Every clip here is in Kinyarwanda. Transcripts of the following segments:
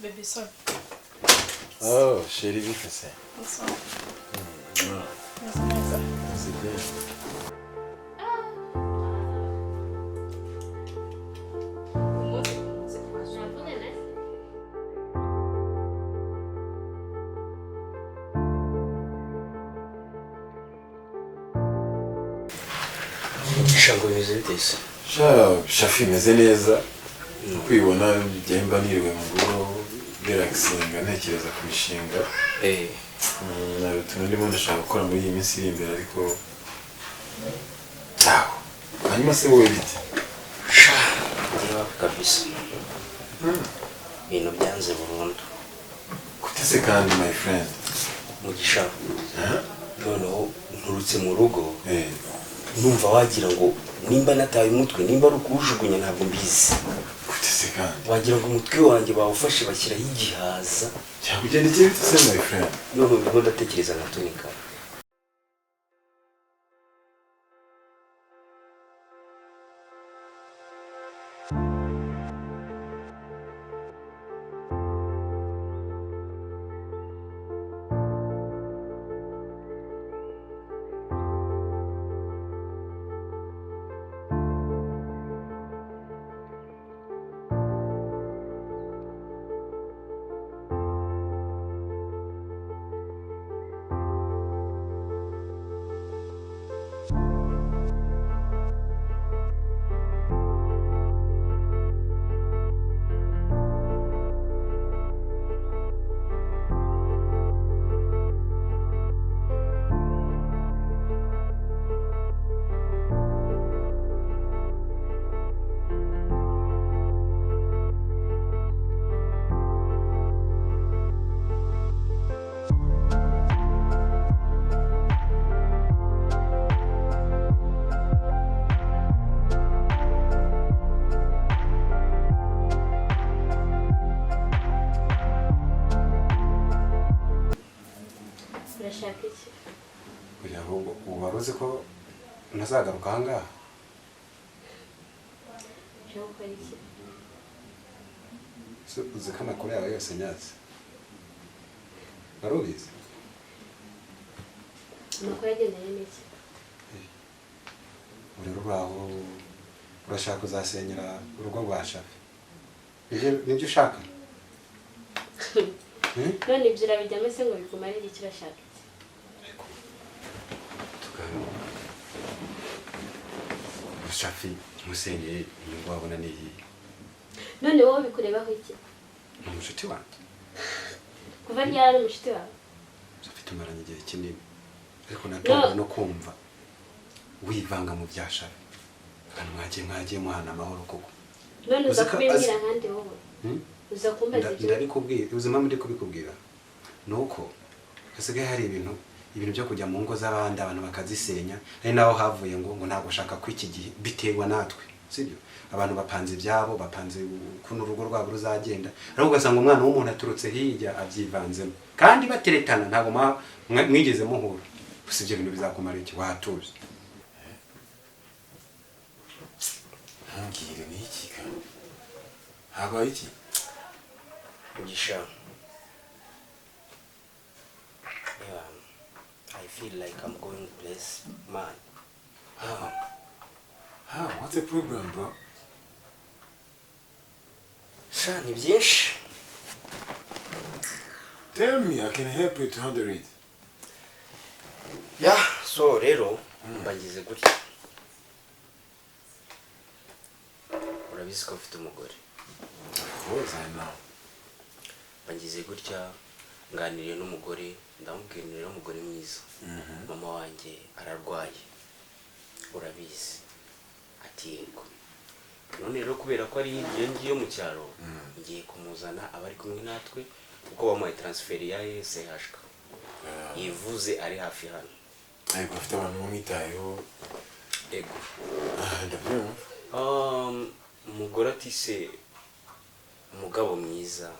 Baby, sorry. Oh, chérie, bite se? What's up? Meze neza. Meze bien. Mugisha, ngo bimeze bite se? Sha, Shafi, meze neza. Kwibona mba niriwe mu rugo relaxinga, ntekereza ku mishinga. Hari utuntu ndimo ndashaka gukora muri iyi minsi iri imbere, ariko cyaho. Hanyuma se wowe bite? Sha, njyewe kabisa ibintu byanze burundu. Gute se kandi, my friend? Mugisha, noneho nturutse mu rugo, numva wagira ngo nimba nataye umutwe, nimba ari ukuwujugunya, ntabwo mbizi. Gute se kandi? Wagira ngo umutwe wanjye bawufashe bashyiraho igihaza. Cyakugendekeye bite se, my friend? None ndimo ndatekereza nkatunika. Urashaka iki? Kugira ahubwo ubu wari uzi ko ntazagaruka aha ngaha? Uje gukora iki? Se uzi ko amakuru yawe yose nyazi? Wari ubizi? Amakuru agendanye n'iki? Ubu rero uraho urashaka kuzasenyera urugo rwa Shafi, nibyo ushaka? Hmm? None ibyo urabijyamo se ngo bikumarire iki? Urashaka iki? Ariko tuganire. Shafi musenyeye, inyungu wabona ni iyi? None wowe bikurebaho iki? Ni umushuti wanjye. Kuva ryari ari umushuti wawe? Shafi tumaranye igihe kinini, ariko natunguwe no kumva wivanga mu bya Shafi. Kandi mwagiye muhana amahoro koko. None uza Uzi ko kubimbwira nkandi wowe? Hmm? Uza kumbaza ibyo? Ndabikubwira, uzi impamvu ndi kubikubwira? Ni uko hasigaye hari ibintu byo kujya mu ngo z'abandi, abantu bakazisenya, ari naho havuye ngo ntabwo ushaka ko iki gihe biterwa natwe, sibyo? Abantu bapanze ibyabo, bapanze ukuntu urugo rwabo ruzagenda, ariko ugasanga umwana w'umuntu aturutse hirya abyivanzemo, kandi bateretana, ntabwo mwigeze muhura. Gusa ibyo bintu bizakumara iki watuje? Ntumbwire, ni iki kandi? Habaye iki? Mugisha, yeah, I feel like I'm going place man. How? How? What's the problem, bro? Sha, ni byinshi. Tell me, I can help you to handle it. Yeah, so rero mbagize gutya, urabizi ko mfite umugore. Of course I know. Mbagize gutya, nganiriye n'umugore, ndamubwira nti: "Rero umugore mwiza, mama wanjye ararwaye, urabizi." Ati: "Yego." None rero kubera ko ari hirya ngiyo mu cyaro, ngiye kumuzana aba ari kumwe natwe, kuko bamuhaye transfert ya CHK, yivuze ari hafi hano. Ariko afite abantu bamwitayeho. Ego. Ah, ndabyumva. Umugore ati: "Se umugabo mwiza,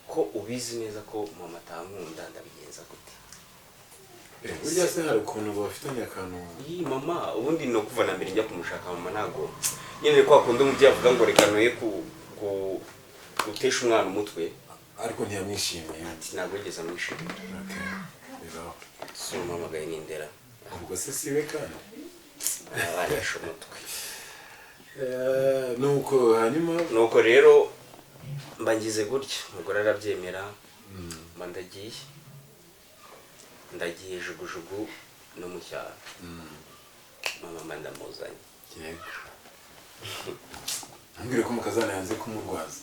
ko ubizi neza ko mama atankunda, ndabigenza gute?" Burya se hari ukuntu bafitanye akantu? Iyi mama ubundi no kuva na mbere njya kumushaka, mama ntabwo nyine kwa kundi umubyeyi avuga ngo reka noye ku gutesha umwana umutwe. Ariko ntiyamwishimiye. Ati ntabwo yigeze amwishimira. Okay, bibaho. Si umuhamagaye n'indera. Ubwo se siwe kandi? Arabanisha umutwe. Nuko hanyuma Nuko rero mba ngize gutya, umugore arabyemera, mba ndagiye jugujugu no mu cyaro. Mama mba ndamuzanye. Yego. Ambwira ko mukazana yanze kumurwaza.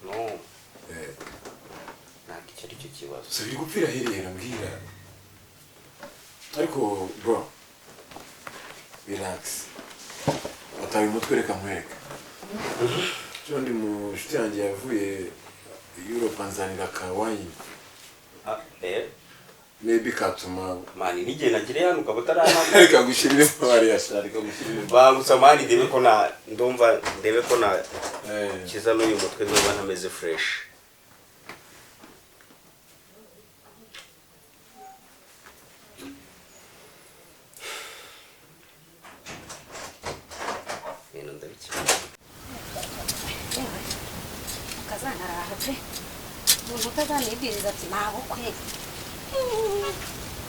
No. Ntabwo icyo ari cyo kibazo. So biri gupfira hirera mbwira. Ariko bro, relax. Ataye umutwe reka nkwereke. Ejo ndi mu nshuti yanjye yavuye Europe anzanira ka wine. Maybe katuma Man, n'igihe nagiriye hano ukaba utarampamagara. Reka gushyirira hariya sha, reka gushyirira. Bangutsa man, ndebe ko na ndumva ndebe ko na kiza n'uyu mutwe, ndumva ntameze fresh. Ibintu ndabikeka. Yewe, ukazana araha pe. Umuntu utazanibwiriza ati mabukwe,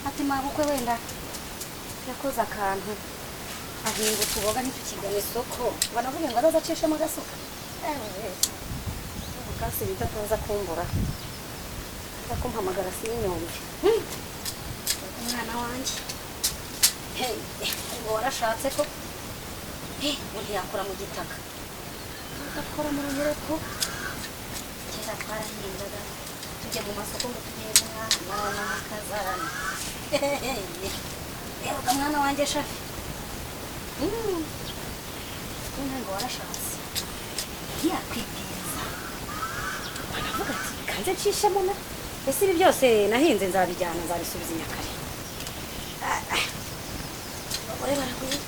ati mabukwe wenda yakoze akantu ahinga utuboga ntitukigana isoko, banavuga ngo azaza acishemo agasuka. Ewe, ubukasi bita ataza kumbura, aza kumpamagara sinyumve. Umwana wanjye, hey, ngo warashatse ko hey, ngo ntiyakora mu gitaka, agakora mu runyereko. Kera twarahingaga tujya mu masoko ngo tugiye guhaha n'akazana. Yewe mwana wanjye Shafi, ngo warashatse ntiyakwibwiriza, banavuga ati kanze nshishemo na ese ibi byose nahinze nzabijyana nzabisubiza i Nyakare. Abagore baragwira.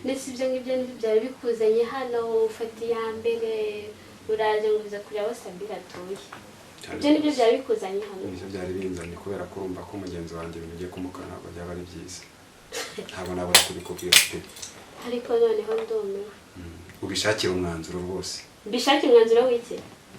Ndetse ibyo ngibyo nibyo byari bikuzanye hano, ufata iya mbere uraje ngo uze kureba aho Sabira atuye. Ibyo nibyo byari bikuzanye hano. Nibyo byari binzanye kubera ko urumva ko mugenzi wanjye ibintu ugiye kumukora ntabwo byaba ari byiza. Ntabwo nabura kubikubwira pe. Ariko noneho ndumiwe. Ubishakire umwanzuro rwose. Mbishakire umwanzuro w'iki?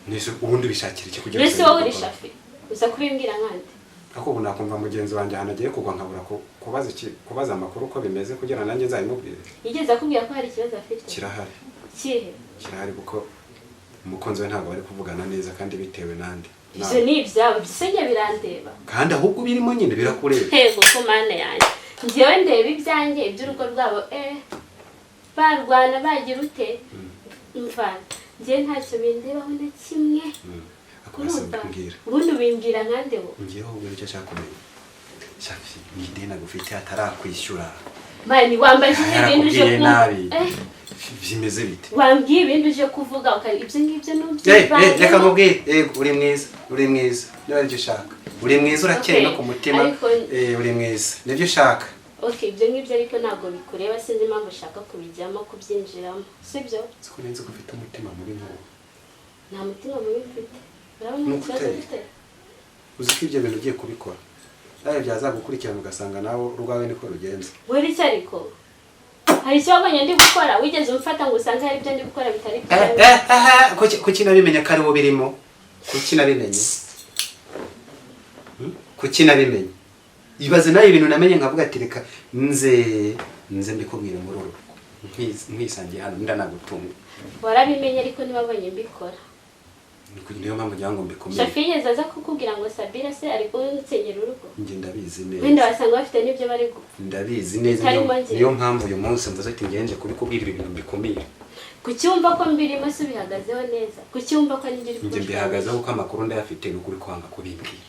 Nese ubundi ubishakira iki kugira Mbese wowe uri Shafi uza kubimbwira nkande? Ariko ubu nakumva mugenzi wanjye ahantu agiye kugwa nkabura kubaza iki, kubaza amakuru uko bimeze kugira ngo nanjye nzabimubwire. Yigeze akubwira ko hari ikibazo afite? Kirahari. Kihe? Kirahari kuko umukunzi we ntabwo bari kuvugana neza kandi bitewe nande. Ibyo ni ibyabo, byose birandeba. Kandi ahubwo birimo nyine birakureba. Yego ko mana yanjye. Njyewe ndeba ibyanjye iby'urugo rwabo barwana bagira ute? Mva njyewe ntacyo bindebaho na kimwe. Urumva ubundi ubimbwira nkande bo? Ngewe ahubwo nicyo nshaka kumenya. Shafi, ni ideni agufite atarakwishyura. Mani wambajije ibintu uje nabi. Bimeze bite? Wambwiye ibintu uje kuvuga ibyo ngibyo n'ubyivange. Reka nkubwire, yego uri mwiza, uri mwiza. Niba aribyo ushaka. Uri mwiza urakeye no ku mutima. Uri mwiza. Nibyo ushaka. Okay, ibyo ngibyo ariko ntabwo bikureba, sinzi impamvu ushaka kubijyamo kubyinjiramo. Sibyo? Siko nzi ko ufite umutima mubi nk'uwo. Nta mutima mubi mfite. Urabona ikibazo mfite? Uzi ko ibyo bintu ugiye kubikora nawe byazagukurikirana ugasanga nawe urwawe niko rugenze. Buri icyo ariko hari icyo wabonye ndi gukora wigeze umfata ngo usange hari ibyo ndi gukora bitari byiza. Kuki nabimenye ko ari wo birimo? Kuki nabimenye? Kuki nabimenye? Ibaze nawe ibintu namenye nkavuga ati reka nze mbikubwire muri uru rugo nkwisangiye hano ndanagutunga. Warabimenye ariko ntibabonye mbikora. Niyo mpamvu ngira ngo mbikomere. Shafi yigeze aza kukubwira ngo Sabira se ari kunsenyera urugo? Njye ndabizi neza. Wenda wasanga bafite n'ibyo bari gupfa. Ndabizi neza, niyo mpamvu uyu munsi mvuze ati ngenje kubikubwira ibintu mbikomeye. Kuki wumva ko mbirimo se ubihagazeho neza? Kuki wumva ko ngira Njye mbihagazeho kuko amakuru ndayafite, ni ukuri kwanga kubimbwira.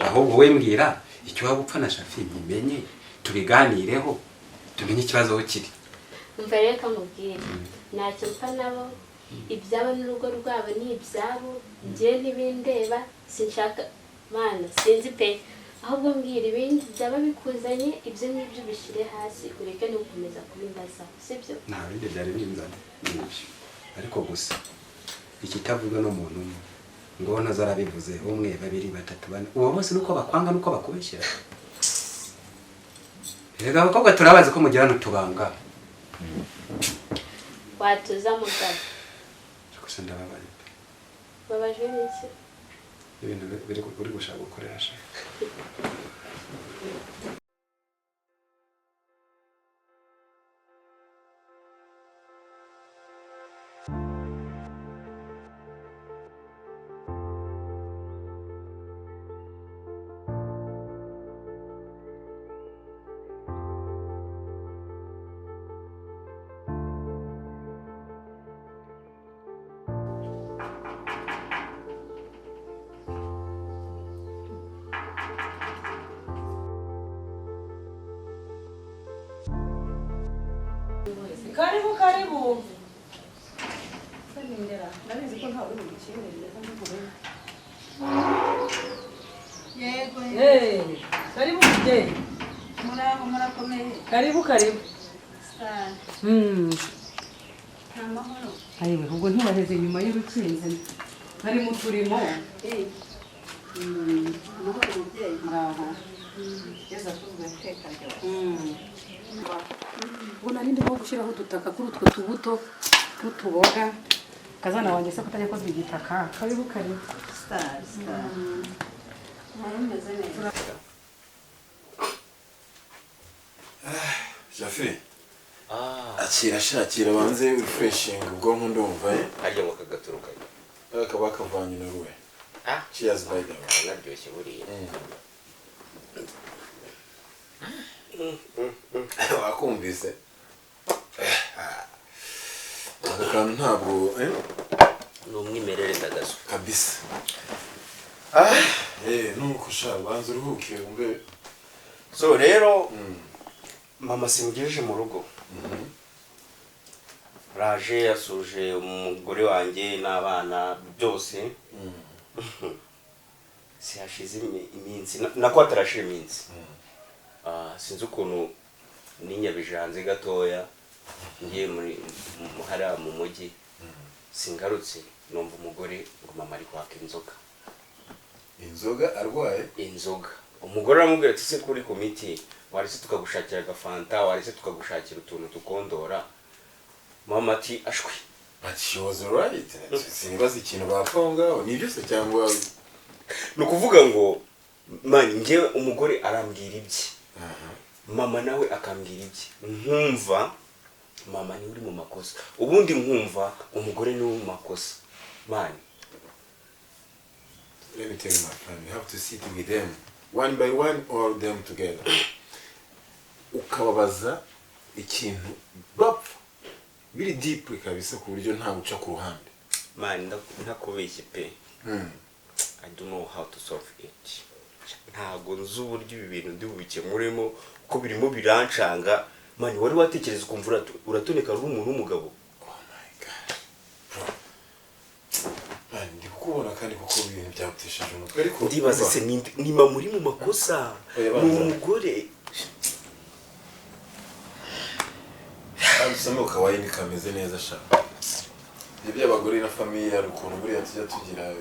Ahubwo wowe mbwira icyo waba upfa na Shafi nkimenye, tubiganireho, tumenye ikibazo aho kiri. Umva rero kamubwire, ntacyo mpfa nabo, ibyabo n'urugo rwabo ni ibyabo, njye ntibindeba, sinshaka mana sinzi pe. Ahubwo mbwira ibindi byaba bikuzanye, ibyo ngibyo ubishyire hasi ureke no gukomeza kubimbaza, sibyo? Nta bindi byari binzanye nibyo, ariko gusa ikitavuga n'umuntu umwe ngo ntazarabivuze, umwe, babiri, batatu, bane, uwo bose nuko bakwanga nuko bakubeshyera. Rega abakobwa turabazi ko mugirana utubanga. Watuza mugabo. Gusa ndababaye pe. Babajwe n'iki? Ibintu biri uri gushaka gukoresha. Karibu karibu. Yego. Eh, karibu mubyeyi. Muraho murakomeye. Karibu karibu. Sana. Nta mahoro. Ayiwe, ubwo ntibaheze nyuma y'urukinzi. Nari mu turimo. Amahoro mubyeyi. Muraho. Yezu akuzwe iteka ryose. Ubwo nari ndimo gushyiraho udutaka kuri utwo tubuto tw'utuboga. Kazana wanjye se kutajya kozwa igitaka. Karibu karibu. Star star. Mumeze neza. Jafi akira shakira banze refreshing ubwonko ndumva ye. Harya ngo kagaturuka akaba kavanye na ruwe. Cheers by the way. Naryoshye buriya. Wakumvise aka kantu ntabwo ni umwimerere ndagazo kabisa. Nuko sha banza uruhuke wumve. So rero mama simugejeje mu rugo. Raje yasuje umugore wanjye n'abana byose. Sihashize iminsi nako atarashira iminsi. Sinzi ukuntu ninyabije hanze gatoya ngiye muri hariya mu mujyi, singarutse numva umugore ngo mama ari kwaka inzoga. Inzoga arwaye? Inzoga. Umugore aramubwira ati se kuri ku miti warese tukagushakira agafanta, warese tukagushakira utuntu tukondora. Mama ati ashwi. But she was right. Sinibaza ikintu bapfa aho ngaho ni byose cyangwa ni ukuvuga ngo mani njyewe umugore arambwira ibye, mama nawe akambwira ibye, nkumva mama niwe uri mu makosa, ubundi nkumva umugore niwe mu makosa. Mani let me tell you my friend, you have to sit with them one by one or them together. Ukababaza ikintu bapfa biri deep kabisa ku buryo nta guca ku ruhande. Mani ntakubeshye pe. I don't know how to solve it. Ntago nzi uburyo ibi bintu ndi bubikemuremo kuko birimo birancanga. Mani wari watekereza ukumva uratoneka uri umuntu w'umugabo. Oh my God. Bro. Mani ndi kukubona kandi kuko ibintu byagutesheje umutwe ariko ndibaza se ni mama uri mu makosa, ni umugore. Usome ukawayini kameze neza sha. Ibyo by'abagore na famille hari ukuntu buriya tujya tugira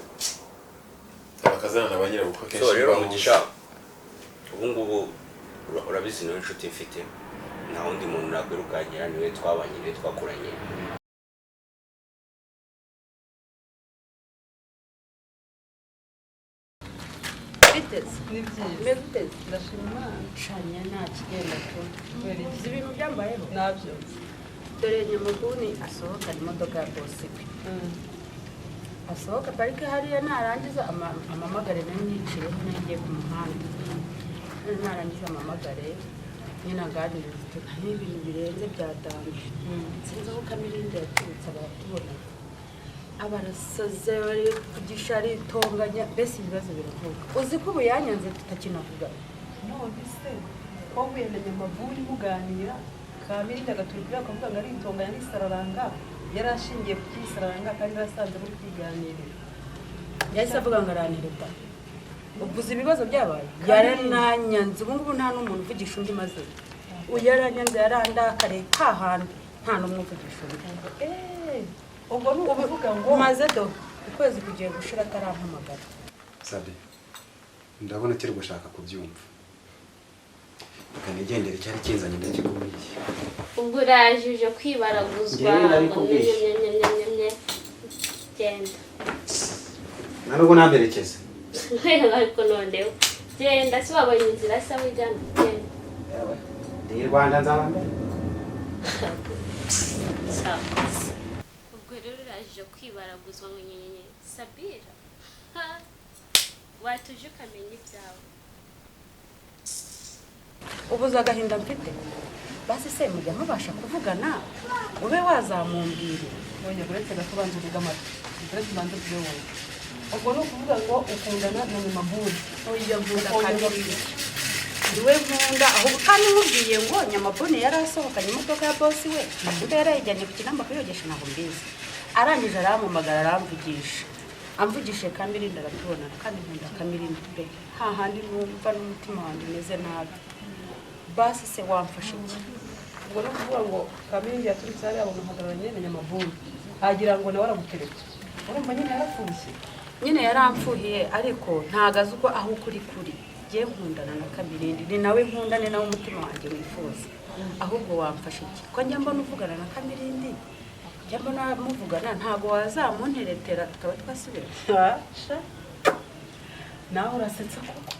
abakazana na ba nyirabukwe kenshi. So rero Mugisha, ubu ngubu urabizi niwe nshuti mfite, nta wundi muntu nakwirukankira, niwe twabanye, niwe twakuranye. Ni byiza. Ndashima Imana. Shanya nta kigenda tu. Uzi ibintu byambayeho? Nabyo. Dore Nyamuguni asohokana imodoka ya bosi we. Asohoka parike hariya narangiza amamagare nayo nyicireho nagiye ku muhanda. Narangiza amamagare nyine aganiriza uti nta n'ibintu birenze byatanje. Sinzi aho Kamirindi yaturutse baratubona. Abarasaze bari kugisha aritonganya mbese ibibazo biravuka. Uzi ko ubu yanyanze tutakinavugana. None se wahuye na Nyamavuni muganira Kamirindi agaturukira akavuga ngo aritonganya n'isararanga, yari ashingiye ku cy'isararanga kandi yarasanze muri kwiganirira. Yahise avuga ngo arantereta. Uvuze ibibazo byabaye yarananyanze ubu ngubu nta n'umuntu uvugisha undi maze. Yaranyanze yarandakariye hahandi nta n'umwe uvugisha undi. Ubwo ni ukuvuga ngo maze do ukwezi kugiye gushira atarampamagara. Sabi, ndabona ukiri gushaka kubyumva. Reka nigendere, icyari kinzanye ndakikubwiye. Ubwo uraje uje kwibaraguzwa. Njyewe nabikubwiye. Ngo nye, nye, nye, nye, nye. Genda. Nta nubwo namperekeza. Ariko noneho genda, si wabonye inzira se wijyana? Genda. Yewe, ndi i Rwanda nzaba mbere. Cyakoze ubwo rero uraje kwibaraguzwa ngo nyenyenye Sabira. Ha! Watuje ukamenya ibyawe. Ubuze agahinda mfite. Basi se mujya mubasha kuvugana ube wazamumbwira? Oya, uretse gato, ubanza uvuge amatwi, uretse ubanze uvuge wowe. Ubwo ni ukuvuga ngo ukundana na Nyamabuni? Oya, nkunda Kamirindi, niwe nkunda ahubwo. Kandi nkubwiye ngo Nyamabuni yari asohokanye imodoka ya bosi we, niba yarayijyanye ku Kinamba kuyogesha ntabwo mbizi. Arangije arampamagara, aramvugisha, amvugishije Kamirindi aratubonana. Kandi nkunda Kamirindi pe, hahandi numva n'umutima wanjye umeze nabi. Basi se wamfasha iki? Ubwo ni ukuvuga ngo Kamirindi yaturutse hariya abona uhagararanye na Nyamabuni, agira ngo nawe aragutereta. Urumva nyine yarapfushye. Nyine yaramfuhiye, ariko ntago azi uko aho ukuri kuri. Ngiye nkundana na Kamirindi, ni nawe nkunda, ni nawe umutima wanjye wifuza. Ahubwo wamfasha iki ko njya mbona uvugana na Kamirindi, njya mbona muvugana, ntago wazamunteretera tukaba twasubira? Sha, nawe urasetsa koko.